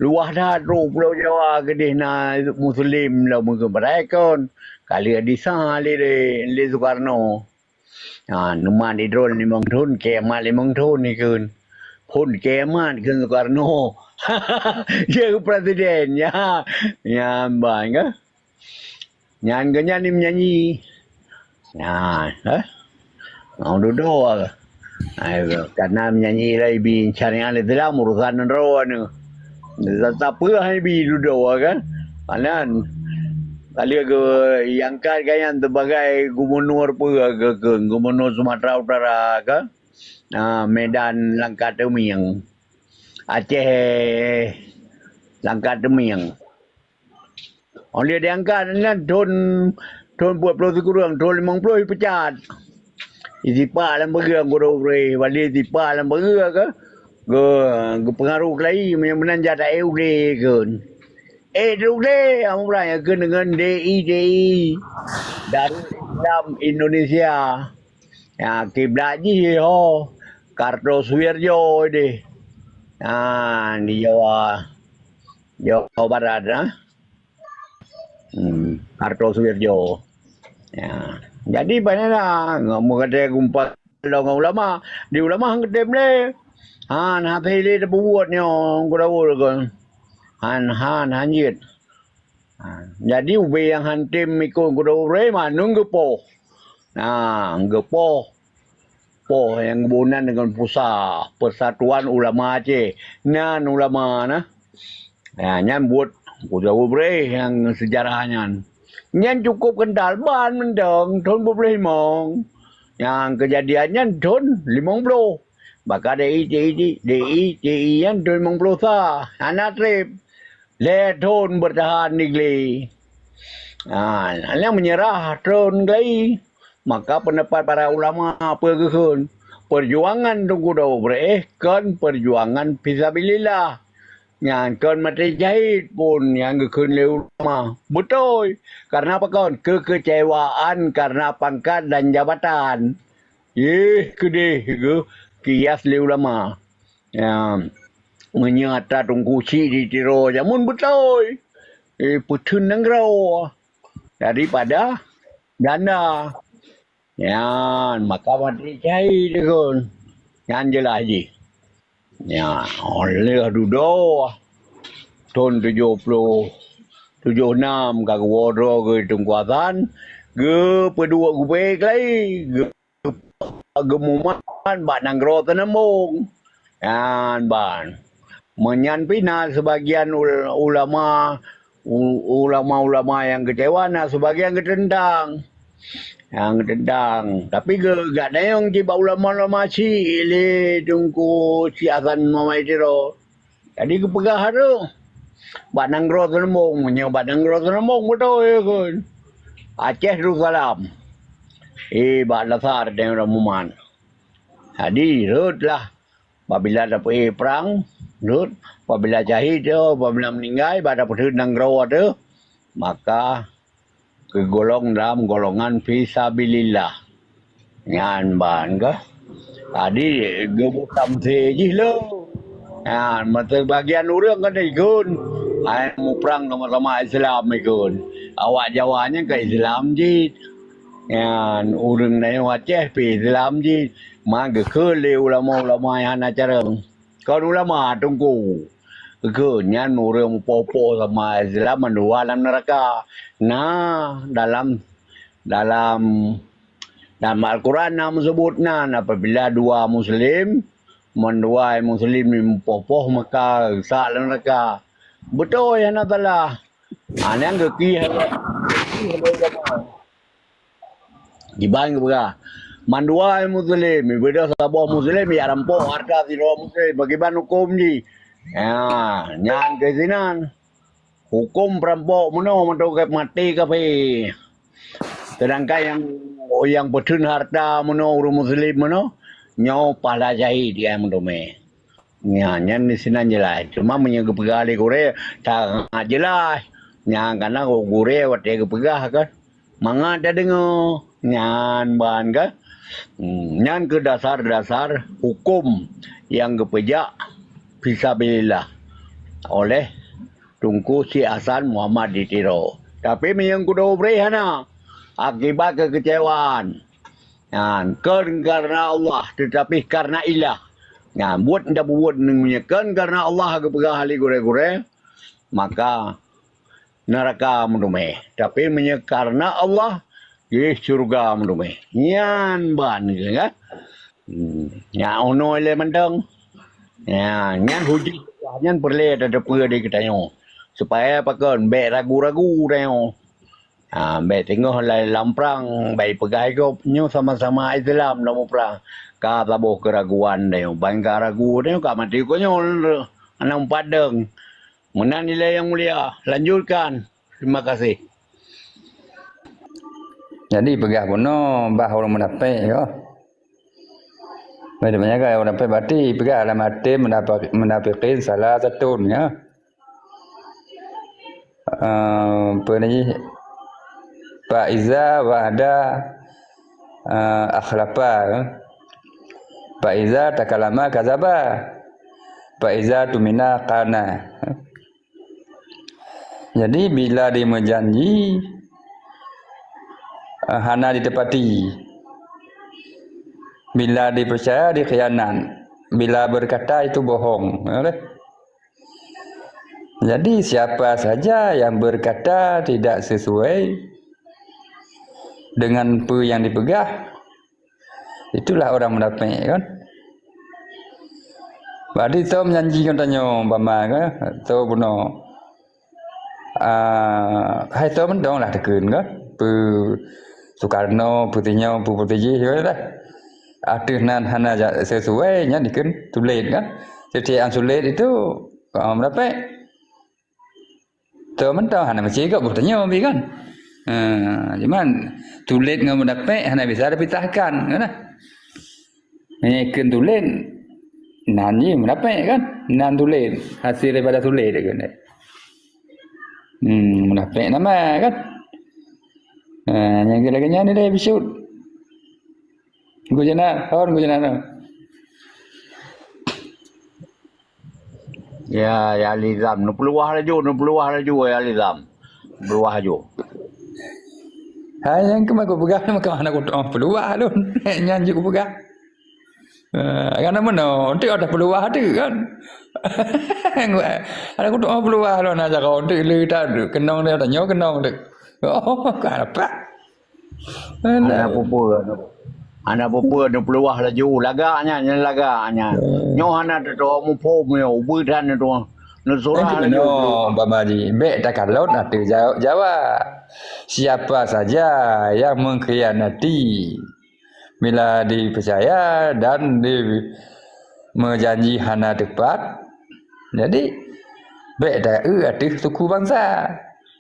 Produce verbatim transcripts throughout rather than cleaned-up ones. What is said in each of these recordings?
Luwah that trok Pulo Jawa keudeh na muslim lom keu padahai kon. Ka lheueh disa lé, lé Soekarno. Ha, neumat di droen limong thon, kiamat limong thon ikheun. Phon kiamat kheun Soekarno. Jeuet presiden, ya. Ya, ban ka. Nyan geuh nyan ni meunyanyi. Nah, eh? Mau dudoe. Ai, karena meunyanyi lah ibi syariat Islam urusan droe ni. Tetap peue hai ibi dudoe kan? Panan. Kali ke iangkat gaya sebagai gubernur peue ke, ke gubernur Sumatera Utara ke? Ah, Medan Langkat Teumieng. Aceh Langkat Teumieng. Oleh diangkat nyan thon, thon peuet ploh sikureueng, thon limong ploh ipecat. Isipak lam beureueng guru Ubri, wali isipak lam beureueng ke, ge, geupeungaruh keulayi, meunyoe meunan jak taék udé kheun. Eh, udé, ameuprang ya kheun deungon D I D I, Darul Islam Indonesia. Ya, kiblat jih ho, Kartosuwirjo deh. Ha, di Jawa, Jawa Barat, ha. Hmm, Kartosuwirjo. Ya. Jadi, banyak lah. Nggak mau kata gumpa ngon ulama. Di ulama hang keudém lé. Ha, nah, pilih dia buat nyo, kuda kan. Han, han, hanjit. Ha, jadi ubé nyang han tem ikot kuda uré, manung geupoh. Nah, geupoh. Poh nyang geubonan deungon pusa Persatuan Ulama Aceh. Nyan ulama na. Ya, nyan buet kuda uré nyang sejarah nyan. Nyan cukup kental ban mantong thon dua puluh limong. Nyang keujadian nyan thon limong ploh. Baka D I, D I, D I, D I nyan thon limong ploh sa. Hana treb. Lhèe thon beurtahan di glé. Ha, nyang meunyeurah thon glé. Maka peundapat para ulama peue geukheun, peujuangan Teungku Daud Breh kon peujuangan fisabilillah. Nyan kon maté syahid pun nyang geukheun lé ulama. Beutôi, kareuna pakon? Keukeucewaan kareuna pangkat dan jabatan. Yeh keudeh geuh kias lé ulama. Ya, meunyoe atra Teungku Chik di Tiro jameun beutôi, eh, peutheun nanggroe daripada Belanda. Nyan, maka maté cai deukon. Nyan jeulaih jih. Nyan, óh lheueh dudoe thon tujoh ploh tujoh nam ka geuwoe droe keu Teungku Hasan, geupeuduek gubée glai, geu-, geumumat bak nanggroe Seunambong. Nyan ban. Meunyan pih na seubagian ul-, ulama, u-, ulama-ulama nyang keucewa, na seubagian geuteuntang. Nyang geuteuntang. Tapi geu-, geutanyoe cit bak ulama-ulama chik lé Teungku Chik Hasan Muhammad Tiro. Jadi geupeugah harôh bak nanggroe Seunambong, meunyoe bak nanggroe Seunambong beutôi kon. Aceh Darussalam. Eh, bak dasar tanyoe ureuëng mumat. Jadi, rhot lah. Apabila tapeuék prang, rhot. Apabila syahid tu, apabila meuninggai, bak tapeutheun nanggroe tu, maka keugolong dalam golongan fisabilillah. Nyan ban kah? Jadi, geubeutamsé jih lom. Nyan, meuseubagian ureuëng kan ikon. Hai muprang sama-sama Islam ikon. Awak Jawa nyan ka Islam jih. Nyan, ureuëng Nayong Aceh pih Islam jih. Ma geukheun lé ulama-ulama nyang hana carông. Kon ulama teungku. Keu nyan ureuëng mupoh-poh sama Islam mandua lam neuraka. Na dalam, dalam, dalam Al-Quran na meuseubut nan, apabila dua muslim, mandua muslim mupoh-poh maka sa lam neuraka. Beutôi hana salah. Ha, nyang geuki Kiban geupeugah, mandua muslim, ibeudôh saboh muslim, ya rampok harta sidroe muslim, pakriban huköm jih. Ya, nyan keuh sinan. Huköm peurampok meunoe mantong ka maté kafé. Seudangkan nyang, nyang peutheun harta meunoe ureuëng muslim meunoe, nyoe pahala syahid nyang meuteumé. Nya, nyan di sinan jeulaih. Cuma meunyoe geupeugah lé gurée, sangat jeulaih. Nyan kana gurée watée geupeugah kan, mangat tadeungoe. Nyan ban kan. Hmm, nyan keuh dasar-dasar huköm nyang geupeujak fisabilillah. oleh Teungku Syekh Hasan Muhammad di Tiro. Tapi meunyoe kudoe bri hana, akibat kekecewaan. Nyan, kon karena Allah, tetapi karena ilah. Nyan, buet ndak buet meunyoe kon karena Allah geupeugah lé gurée-gurée, maka neuraka meuteumé. Tapi meunyoe karena Allah, jih syeuruga meuteumé. Nyan ban, kan? Hmm, nyan unoe lé mantong. Ya, nyan hujah nyan peureulée tateupeue di geutanyoe. Supaya pakon, bék ragu-ragu tanyoe. Ha, bék teungoh lam prang, bék peugah gob, nyoe sama-sama Islam na muprang. Ka saboh keuraguan tanyoe. Ban ka ragu tanyoe ka maté konyol, hana padang. Meunan ilée nyang mulia, lanjutkan. Terima kasih. Jadi peugah bunoe bah ureuëng munafék, ya. Beda banyak kan ureuëng munafék, berarti peugah dalam hati munafik-, munafikin salah satu, ya. Eh, apa ni? Fa iza wa'ada, eh, akhlafa, ya. Fa iza takallama kazaba. Fa iza tumina khana. Jadi, bila dimeujanji, eh, hana ditepati. Bila dipeucaya, dikhianat. Bila berkata, itu bohong. Ya, deh. Jadi, siapa saja yang berkata tidak sesuai dengan apa yang dipeugah, itulah orang munafik, kan? Berarti tom janji ngon tanyoe, umpama, kan? Tom bunoe. Ah, hai tom mantong lah teukheun, kan? Peu Sukarno, peu tinyoe, peu, peu tijih, kan? Ateueh nan hana ja-, sesuai, nyan dikheun tulet, kan? Setiap yang sulet itu, ah, munafik. Teu mantong hana meucigok boh tanyoe bi kan. Ha, cuman tulet ngon munafik hana bisa dipisahkan, kan? Nyan kheun tulet, nan jih munafik kan? Nan tulet, hasil daripada tulet kan? Hmm, munafik nama kan? Ha, nyang lagée nyan dia bisyut. Gujana, kawan gujana. Ya, ya Alizam. Neupeuluah laju, neupeuluah laju, ya Alizam. Peuluah laju. Hai, nyang keumae kupeugah, maka hana kutu'oh peuluah lôn. Nyan jeuet kupeugah. Eh, kan nama no, untuk ada peuluah tu kan. Hana kutu'oh peuluah lôn, aja kau untuk le ta keunong dia, tanyoe keunong tu. Oh, kan apa? Hana peue-peue. Hana peue-peue, neupeuluah laju. Lagak nyan, nyan lagak nyan. Hmm. Nyoe hana teutoe muphom nyoe, ubit that neutoe. Neusurah laju. Nyoe, umpama jih, bék takalon ateueh ja-, Jawa. Siapa saja yang mengkhianati bila dipeucaya dan di-, meujanji hana teupat, jadi, bék taeu ateueh suku bansa.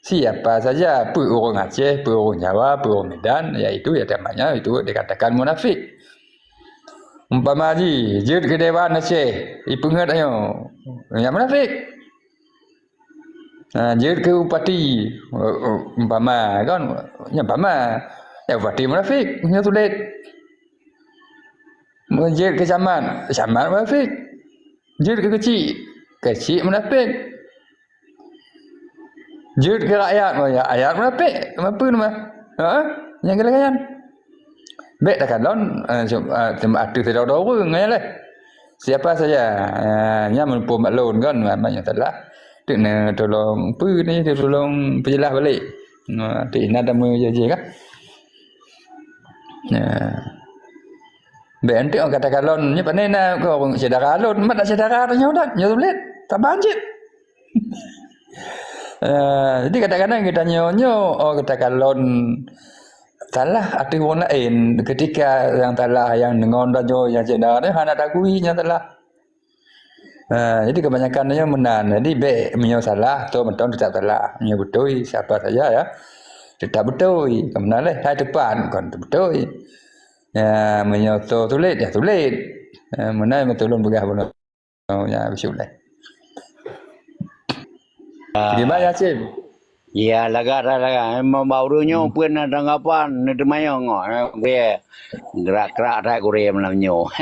Siapa saja, peue ureuëng Aceh, peue ureuëng Jawa, peue ureuëng Medan, yaitu nyang namanya itu dikatakan munafik. Umpama jih, jeuet keu Dewan Aceh, ipeungeut ayoe, nyan munafik. Ha, jeuet keu bupati, umpama kan, nyan umpama, nyan bupati munafik, nyan tulet. Jeuet keu camat, camat munafik. Jeuet keu keuchik, keuchik munafik. Jeuet keu rakyat, rakyat munafik. Apa nama? Ha? Nyang keu lagée nyan. Bék takalon, eh, ateueh sidroe-droe ureuëng, ya leh. Siapa saja, eh, nyan meunyoe bak lôn kan, banyak salah. Teuk neutulông, peue ni, teutulông peujeulaih balek. Nah, teuk na tameujanji kan. Nah. Bék enteuk gata kalon, nyoe pane na keu ureuëng syedara lôn, mat dak syedara tanyoe dak, nyoe tulet, saban cit. Eh, jadi kadang-kadang geutanyoe nyoe, oh, gata kalon salah ateueh ureuëng laén, ketika nyang salah nyang deungon tanyoe nyang syedara nyoe hana takui nyang salah. Ha, jadi kebanyakan nyoe meunan. Jadi bék meunyoe salah, toh mantong teutap salah. Meunyoe beutôi, siapa saja ya, teutap beutôi. Ka meunan leh, hai teupat kon beutôi. Ya, meunyoe toh tulet, ya tulet. Ha, meunan meutulông peugah bunoe. Oh, ya, beutôi leh. Ah. Terima kasih. Ya, lagak that lagak. Memang bak ureuëng nyoe pun na tanggapan, na teumanyong ngon, eh, gurée. Gerak-gerak that gurée malam nyoe.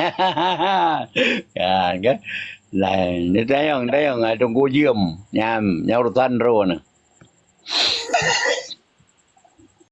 Ya, kan? Laén, tayang, tayang, ah, Teungku Jeuem. Nyan, nyan urusan droe nyan.